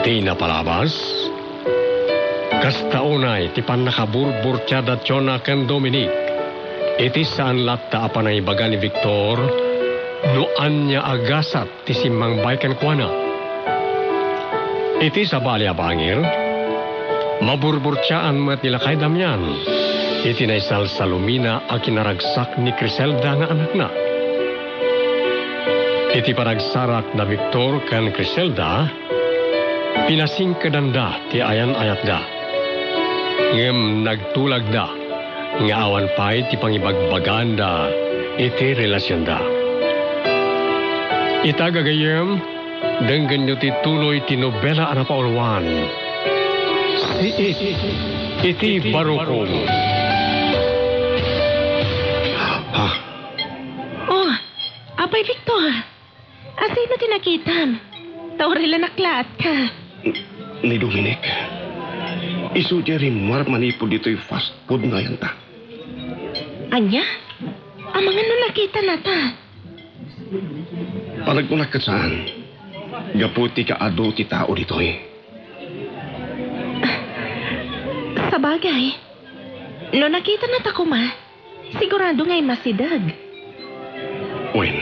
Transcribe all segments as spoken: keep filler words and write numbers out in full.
Ni napalabas, kasta unay ti pannakaburburtia da Jonah ken Dominic iti saan latta a panangibaga ni Victor no ania a gasat ti simmangbay kenkuana. Iti sabali a bangir, maburburtiaan met ni lakay Damian iti naisalsalumina a kinaragsak ni Criselda nga anakna. Iti panagsarak da Victor ken Criselda, pinasingkedanda ti ayan-ayatda. Ngem nagtulagda nga awan pay ti pangibagbagaanda iti relasionda. Ita, gagayyem, denggenyo ti tuloy ti nobela a napauluan, Siit iti Barukong. Ah. Oh, Apay Victor, asino ti nakitam? Ta uray la naklaatka. Ni Dominic. Isu diay rimmuar manipud ditoy fast food nga ayanta. Ania? Amangan no nakitanata? Panagkunak ket saan. Gapu ti kaadu ti tao ditoy. Sabagay, no nakitanata koma, sigurado nga immasideg. Wen,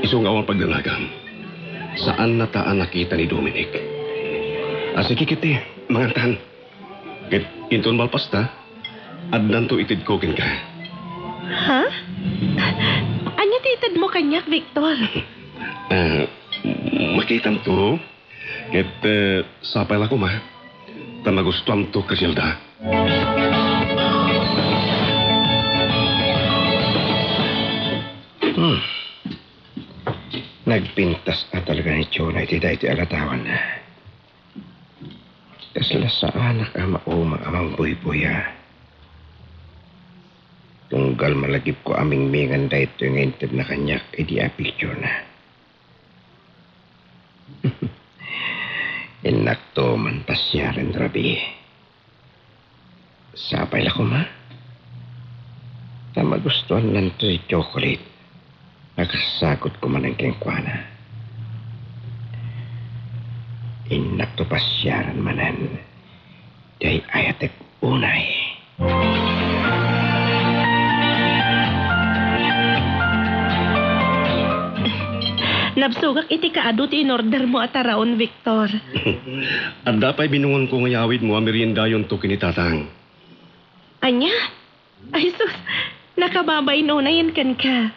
isu nga awan pagdanagam, saannata a nakita ni Dominic. A, sige ketdi, mangantan. Ket inton malpasta, addanto itedko kenka. Ha? Ania ti itedmo kaniak, Victor? Ah, makitamto. Ket, eh, sapay la koma, ta magustuamto, Criselda. Hmm. Nagpintas a talaga ni Jonah iti daytoy a ladawanna. Kasla saanak a mauma a mangbuybuya. Tunggal malagipko a mingmingan daytoy nga intedna kaniak idi a picturena. Innakto man pasiaren rabii. Sapay la koma. Ta magustuannanto ti chocolate a kasagutko manen kenkuana. Innakto pasiaren manen. Diay ayatek unay. Nabsogak iti kaadu ti inordermo a taraon, Victor. Adda pay binungonko nga yawidmo a meriendayonto ken ni Tatang. Ania? Ay sus, nakababain unayen kenka.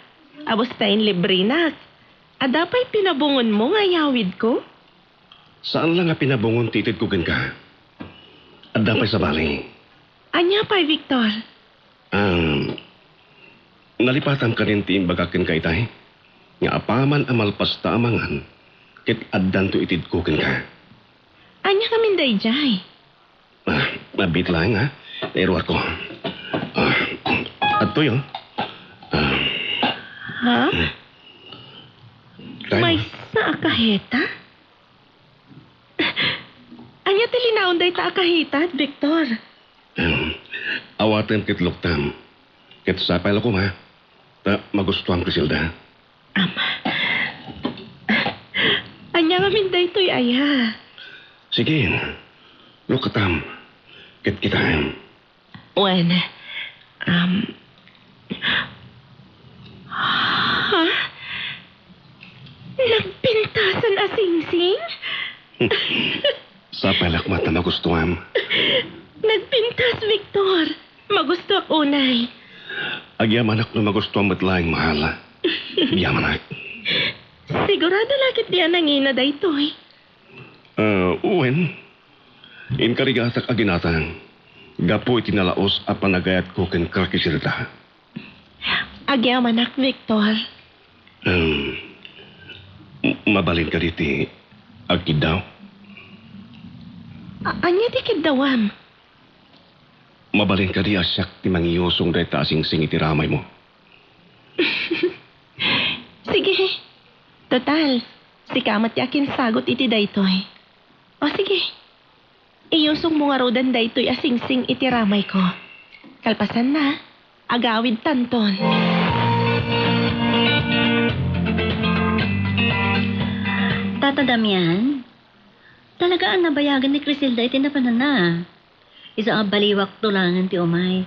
Abus ta inlibrenak. Adda pay pinabungonmo nga yawidko? Saan la nga pinabungon ti itedko kenka. Adda pay sabali. Ania pay, Victor? Ah, nalipatam kadin ti imbagak kenka itay, nga apaman a malpasta a mangan, ket addanto itedko kenka. Ania ngamin daydiay? Ah, mabiit laeng, ha? Nairuarko. Ah, adtoy, oh. Ah. Ha? Tayo. Maysa a kaheta? Ania ti linaon dayta a kaheta, Victor? Ahem. Awatem ket luktam. Ket sapay la koma, ta magustuam, Criselda. Ama. Ania ngamin daytoy aya? Sige, lukatam. Ket kitaem. Wen, um, ha? Nagpintasan a singsing? Sapay la koma ta magustuam. Nagpintas, Victor. Magustuak unay. Agyamanak no magustuam met laeng, mahal. Agyamanak. Sigurado la ketdi a nangina daytoy? Ah, wen. Inkarigatak a ginatang gapu iti nalaus a panagayatko ken Criselda. Agyamanak, Victor. Um, m-, mabalin kadi ti agkiddaw? A-, ania ti kiddawam? Mabalin kadi a siak ti mangiyusong dayta a singsing iti ramaymo? Sige. Total, sika met ti akinsagut iti daytoy. O sige, iyusongmo ngaruden daytoy a singsing iti ramayko. Kalpasanna, agawidtanton. Tata Damian, Talaga a nabayagan ni Criselda iti napananna. Isu a baliwakto laengen ti umay.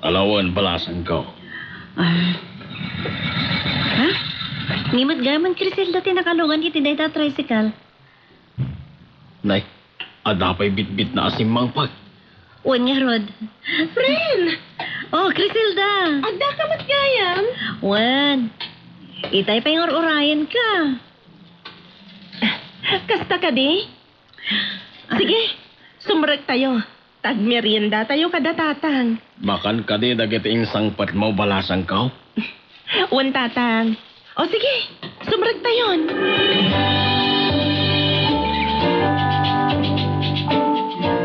Alawen, balasangko. Ah. Ha? Ngem met gayam, Criselda, ti nakalungan iti dayta a tricycle. Nay, adda pay bitbitna a simmangpet. Wen ngarud. Friend! Oh, Criselda! Addaka met gayam? Wen. Itay pay ngur-urayenka. Kasta kadi? Sige, sumrektayo. Tagmeriendatayo kada tatang. Makan kadi dagiti insangpetmo, balasangko? Wen, tatang. O sige, sumrektayon.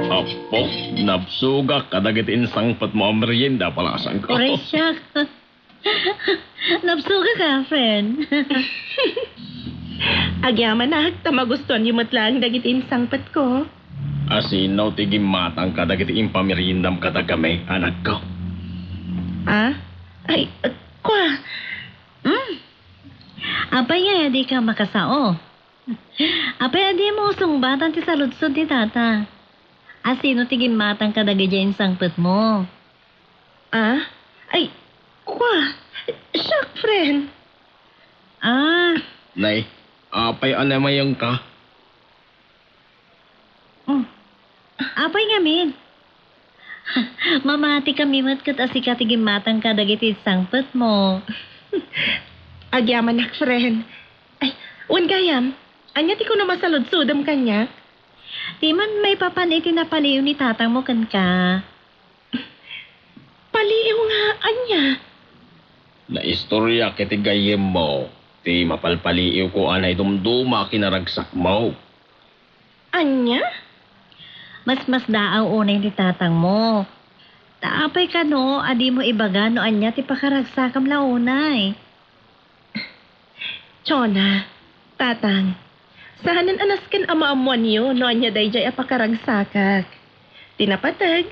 Apo, nabsogak kadagiti insangpetmo a merienda, balasangko. Uray siak. Nabsogak a, friend. Agyamanak, ta magustuanyo met laeng dagiti insangpetko. Asino ti gimmatang kadagiti impameriendam kadagami, anakko? Ah? Ay, kua. Hmm? Apay nga dika makasao? Apay a dimo sungbatan ti saludsod ni tata? Asino ti gimmatang kadagiti insangpetmo? Ah? Ay, kua. Siak, friend. Ah. Nay, apay a namayengka? Mm. Apay ngamin? Mamati kami met ket a sika ti gimmatang kadagiti insangpetmo. Agyamanak, friend. Ay, wen gayam, ania ti kunam a saludsodem kaniak? Ti man maipapan iti napalio ni tatangmo kenka. Palio nga ania? Naistoriak iti gayyemmo ti mapalpaliiwko a naidumduma a kinaragsakmo. Ania? Masmasdaaw unay ni tatangmo. Ta apay kano a dimo ibaga no ania ti pakaragsakam la unay? Chona, tatang, saanen a nasken a maammoanyo no ania daydiay a pakaragsakak. Ti napateg,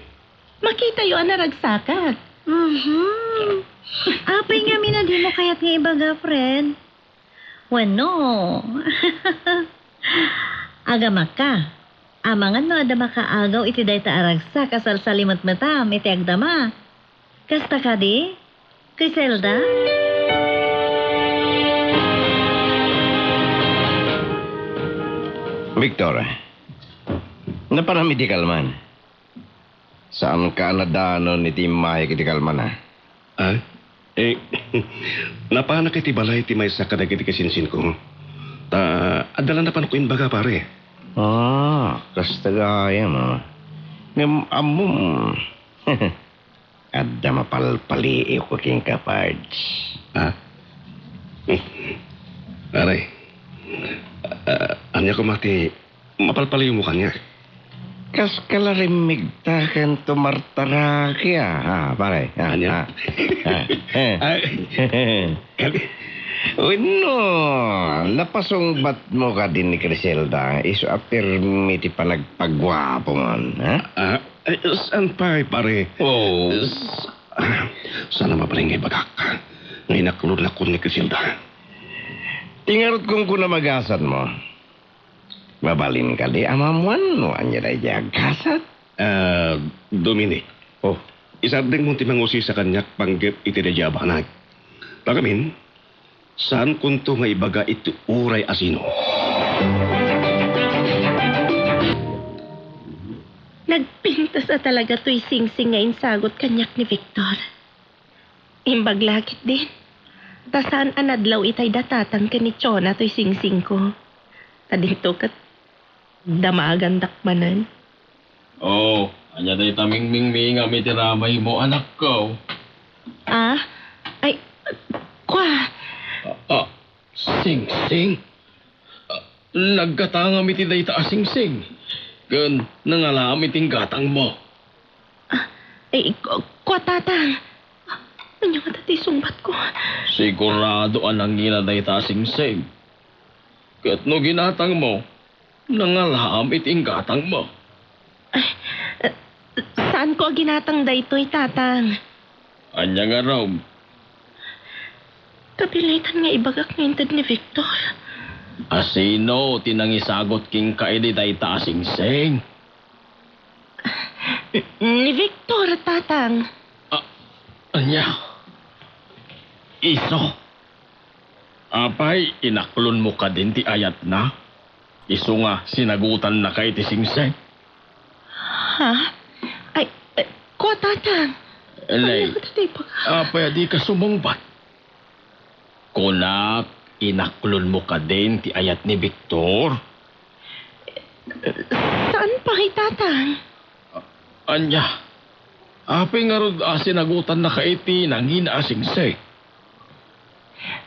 makitayo a naragsakak. Mhm. Apay ngamin a dimo kayat nga ibaga, friend? Wenno, agamakka. Amangan no adda makaagaw iti dayta a ragsak a salsalimetmetam iti agdama. Kasta kadi, Criselda? Victor, napanam iti kalman? Saanka a nadanon iti immahek iti kalman, a? Ah? Eh, napanak iti balay ti maysa kadagiti kasinsinko. Ta, adda la napanko imbaga, pare. Ah, kasta gayam, a. Ngem ammom, adda mapalpaliiwko kenka, Pards. Ah? Pare, ah, ania koma ti mapalpaliwmo kaniak? Kaska la rimmigta ken tumartaraki, a, a, pare. A, ania? A, a, e. Ay. Kal- Wenno, napasungbatmo kadi ni Criselda, isu a pirmi ti panagpaguapomon, a? A, e, saan pay, pare? Oh. S-, saan a mabalin nga ibagak nga inakludlakon ni Criselda? Ti ngarud, kunkuna, magasatmo. Mabalin kadi a maammuan no ania daydiay a gasat? Ah, Dominic. Oh. Isardengmo ti mangusisa kaniak panggep iti daydiay a banag. Ta ngamin, saankonto nga ibaga iti uray a sino. Nagpintas a talaga toy singsing nga insagut kaniak ni Victor. Imbag la ketdin, ta saan a nadlaw itay da tatang ken ni Chona toy singsingko. Ta dinto ket damagandak manen. Oh, ania dayta mingmingmingam iti ramaymo, anakko? Ah? Ay, kua. Ah, ah, singsing? Ah, naggatangam iti dayta a singsing, ken nangalaam iti inggatangmo. Ah, eh, ku-, kua, tatang. Ania ngata ti sungbatko? Sigurado a nangina dayta a singsing. Ket no ginatangmo, nangalaam iti inggatangmo. Ay, eh, saanko a ginatang daytoy, tatang. Ania ngarud? Kapilitan nga ibagak nga inted ni Victor. A sino ti nangisagut kenka idi dayta a singsing? Ni Victor, Tatang. A-, ania? Isu? Apay, inaklonmo kadin ti ayatna? Isu nga sinagutannaka iti singsing? Ha? Ay, eh, kua, Tatang. Nay, ania kadayta ipag- apay a dika sumungbat? Kunak, inaklonmo kadin ti ayat ni Victor? Saan pay, Tatang? A-, ania? Apay ngarud a sinagutannaka iti nangina a singsing?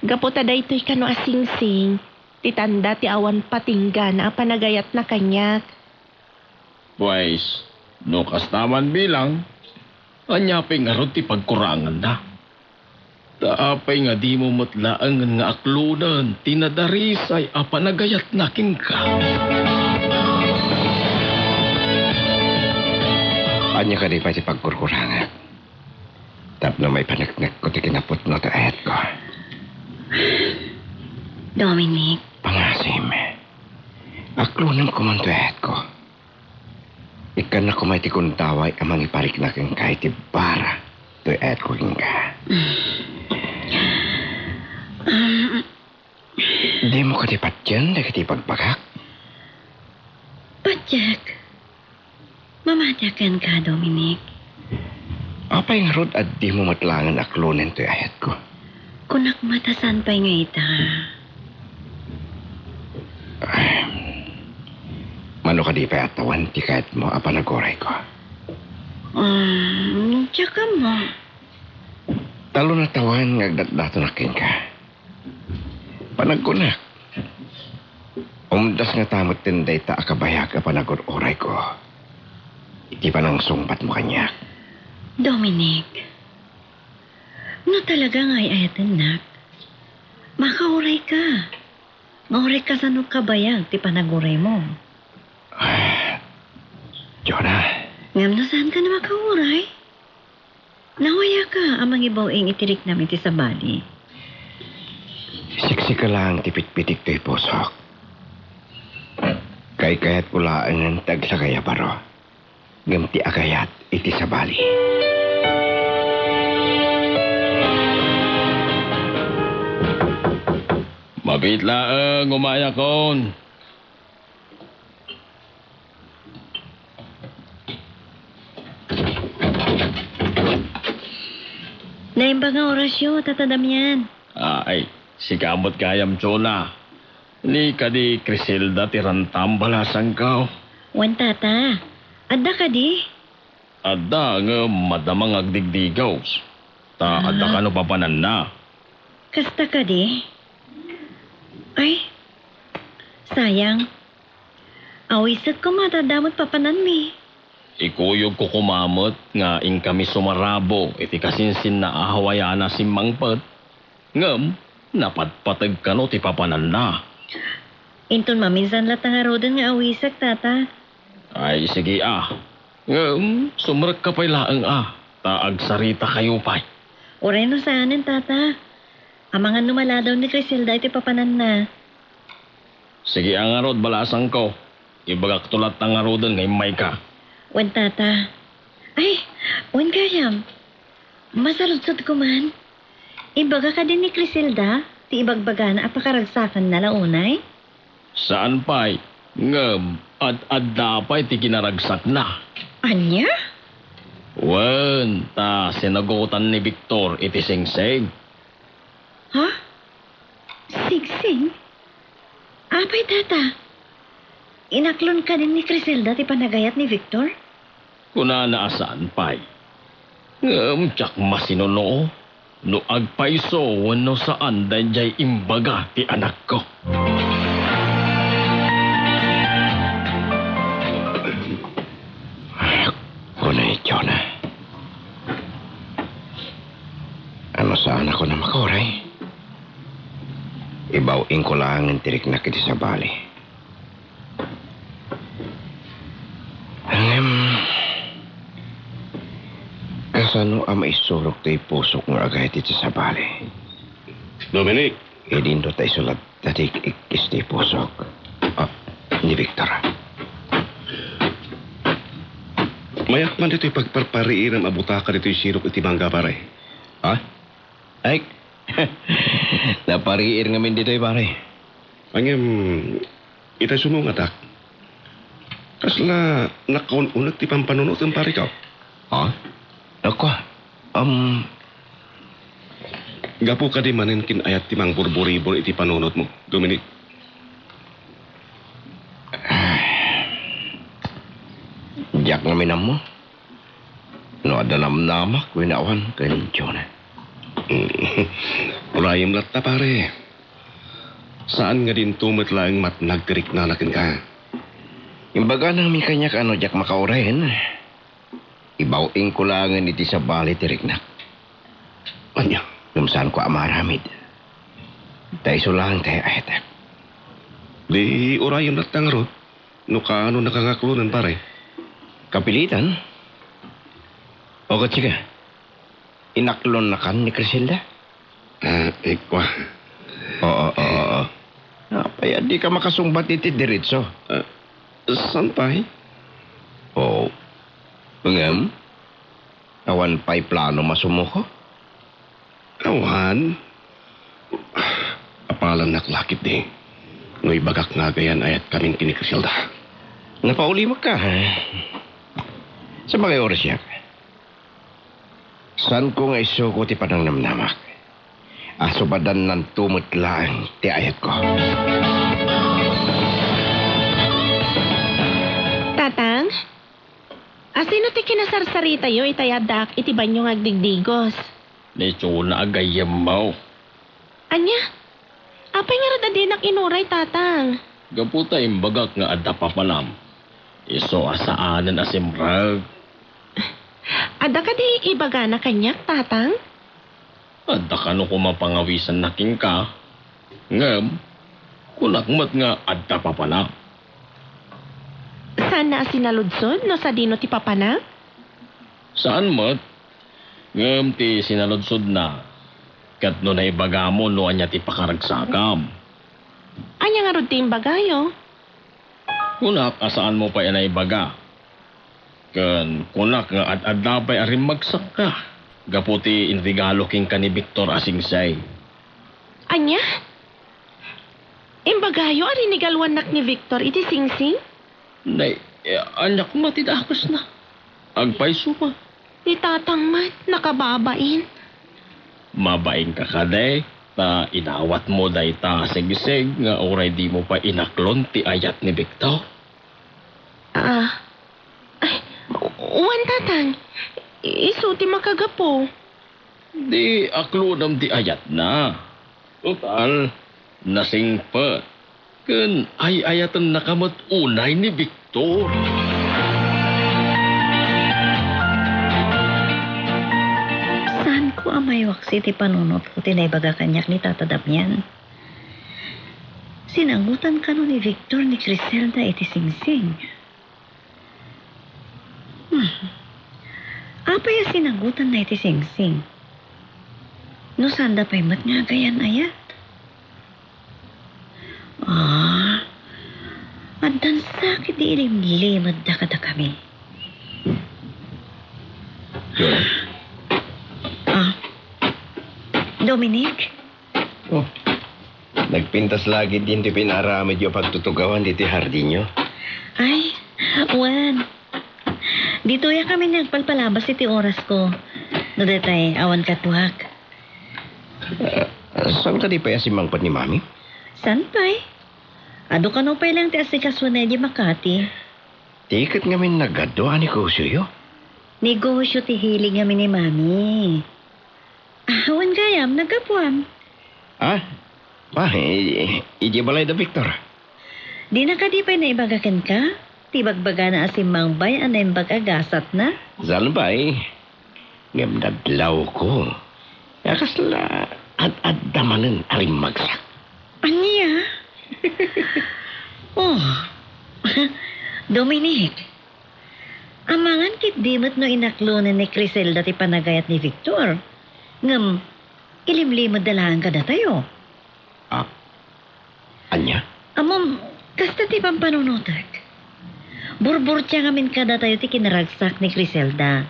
Gapu ta daytoy kano a singsing ti tanda ti awan patinggana a panagayatna kaniak. Pues, no kasta man bilang, ania pay ngarud ti pagkuranganna? Ta apay nga dimo met laengen nga aklonen ti nadarisay a panagayatna kenka? Ania kadi pay ti pagkurkurangak tapno maipaneknekko ti kinapudno ti ayatko? Dominic. Pangasim, aklonem koman ti ayatko. Ikkannak koma iti gundaway a mangiparikna kenka iti bara toy ayatko kenka. Um, dimo kadi patien dagiti ibagbagak? Patiek. Mamatiak kenka, Dominic. Apay ngarud a dimo met laengen aklonen toy ayatko? Kunak met a saan pay nga ita. Ay, mano kadi pay a tawen ti kayatmo a panagurayko? Um, diak ammo. Talon a tawen nga agdatdatonak kenka. Panagkunak, umdas ngata metten dayta a kabayag a panagur-urayko iti panangsungbatmo kaniak. Dominic, no talaga nga ay-ayatennak, makaurayka. Mauray kasano kabayag ti panaguraymo. Ah, Jonah. Ngem no saanka a makauray, nawayaka a mangibaw-ing iti riknam iti sabali. Siksika laeng ti pitpitik toy pusok. Kaykayatko laengen ti aglagay a baro ngem ti agayat iti sabali. Mabiit laeng, umayakon. Naimbag nga orasyo, Tata Damian. Ay, sika met gayam, Jonah. Ni kadi Criselda ti rantam, balasangko? Wen, Tata. Adda kadi? Adda, ngem madama nga agdigdigaws. Ta adda kano papananna. Kasta kadi? Ay, sayang. Awisek koma ta adda met papananmi. Ikuyogko koma met nga inkami sumarabo iti kasinsinna a hawayana simmangpet. Ngem, napatpateg kano ti papananna. Inton maminsan latta ngaruden nga awisek, Tata. Ay, sige a. Ngem, sumrekka pay laeng a, ta agsaritakayo pay. Uray no saanen, Tata. Amangan no maladaw ni Criselda iti papananna. Sige a ngarud, balasangko. Ibagakto latta ngaruden nga immayka. Wen, Tata. Ay, wen gayam. Masaludsodko man. Imbaga kadi ni Criselda ti ibagbagana a pakaragsakanna la unay? Saan pay, ngem ad-adda pay ti kinaragsakna. Ania? Wen, ta sinagutan ni Victor iti singsing. Ha? Singsing? Apay, Tata? Inaklon kadi ni Criselda ti panagayat ni Victor? Kunana a saan pay. Ngem diak masinuno no agpayso wenno saan daydiay imbaga ti anakko. Kuna ni Jonah, a no saanakon a makauray, ibaw-ingko laengen ti riknak iti sabali. Ngem, kasano a maisurok ti pusok nga agayat iti sabali? Dominic! Idinto ta isu la-, Natik-ikkis ti pusok. Ah, ni Victor. Mayak man ditoy pagparpariirem a butaka ditoy sirok iti mangga, pare. Ha? Ay, napariir ngamin ditoy, pare. Ngem, itay sumungatak. Kasla nakaun-uneg ti pampanunotem, pare, ko? Ha? Ako, um, Gapu kadi manen kin ayat ti mangburburibur iti panunotmo, Dominic? Diak ngamin ammo no adda namnamak wenno awan ken Jonah. Urayem latta, pare. Saan nga dinto met laeng matnag ti riknana kenka. Imbagana ngamin kaniak a no diak makaurayen, ibaw-ingko laengen iti sabali ti riknak. Ania? Ngem saanko a maaramid. Ta isu laeng ti ay-ayatek. Di urayem latta ngarud, no kaano nakangaklonen, pare. Kapilitan? O, ket sika, inaklonnakan ni Criselda? Ah, ikua. Oo, oo, oo. Apay a dika makasungbat iti diretso? Ah, saan pay? Oo. Ngem, awan pay planom a sumuko? Awan. Apalannak la ketdi no ibagak nga agayan-ayatkamin ken ni Criselda. Napaulimekka, ha? Sa bagay, orasiak. Saanko nga isuko ti panangnamnamak. Asubadannanto met laeng ti ayatko. Tatang, asino ti kinasarsaritatayo itay addaak iti banio nga agdigdigos? Ni Jonah a gayyemmo. Ania? Apay ngarud a dinak inuray, Tatang? Gapu ta imbagak nga adda papanam. Isu a saanen a simrek. Adda kadi ibagana kaniak, Tatang? Adda kano koma pangawisanna kenka. Ngem, kunak met nga adda papanam. Saanna a sinaludsod no sadino ti papanam? Saan met. Ngem ti sinaludsodna, ket no naibagamo no ania ti pakaragsakam. Ania ngarud ti imbagayo? Kunak a saanmo pay a naibaga. Ken kunak nga ad-adda pay a rimmagsakka gapu ti inregalo kenka ni Victor a singsing. Ania? Imbagayo a rinigaluannak ni Victor iti singsing? Nay, eh, ania koma ti dakesna? Agpayso man. Ni Tatang met, nakababain. Mabainka kadi, ta inawatmo dayta a singsing nga uray dimo pay inaklon ti ayat ni Victor? Ah, ay, wen, Tatang. Isu ti makagapu. Di aklonem ti ayatna. Total, nasingpet. Ken ay-ayatennaka met unay ni Victor. Saanko a maiwaksi ti panunotko ti naibaga kaniak ni Tata Damian. Sinangutan kano ni Victor ni Criselda iti singsing. Hmm. Apay a sinangutanna iti singsing? No saanda pay met nga agayan-ayat? Ah, addan sakit ti ilimlimedda kadakami. Yun. Ah, Dominic? Oh, nagpintas la ketdin ti pinaaramidyo a pagtutugawan ditoy hardinyo? Ay, wen. Ditoyak ngamin nga agpalpalabas iti orasko. No daytay, awan katuak. Ah, saan kadi pay a simmangpet ni Mami? Saan pay? Adu kano pay laeng ti asikasuana idiay Makati. Ti ket ngamin nagadu a negosioyo? Negosio ti hilig ngamin ni Mami. Ah, wen gayam, naggapuam. Ah? Pa, i-, idiay balayda Victor? Dina kadi pay naibaga kenka ti bagbagana a simmangbay a naimbag a gasatna? Saan pay. Ngem nadlawko a kasla ad-adda manen a rimmagsak. Ania? Oh, Dominic, amangan ketdi met no inaklonen ni Criselda ti panagayat ni Victor. Ngem, ilimlimedda laeng kadatayo. Ah, Ania? Ammom, kasta ti pampanunotek. Burburtia ngamin kadatayo ti kinaragsak ni Criselda.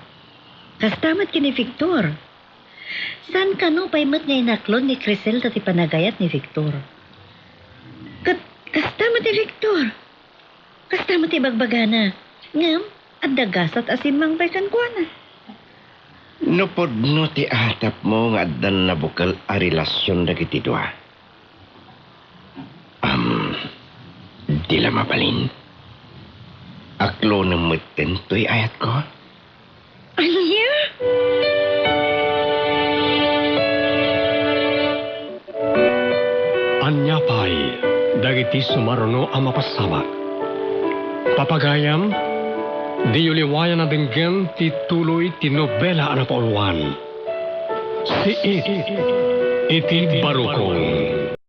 Kasta met ken ni Victor. Saan kano pay met nga inaklon ni Criselda ti panagayat ni Victor? Ket kasta met ni Victor. Kasta met ti ibagbagana. Ngem, adda gasat a simmangpay kenkuana. No pudno ti atapmo nga addan nabukel a relasion dagiti dua, am, di la mabalin. Aklonem metten toy ayatko. Ania? Ania pay dagiti sumaruno a mapasamak? Papagayam, diyo liwayan a denggen ti tuloy ti nobela a napauluan, Siit iti Barukong.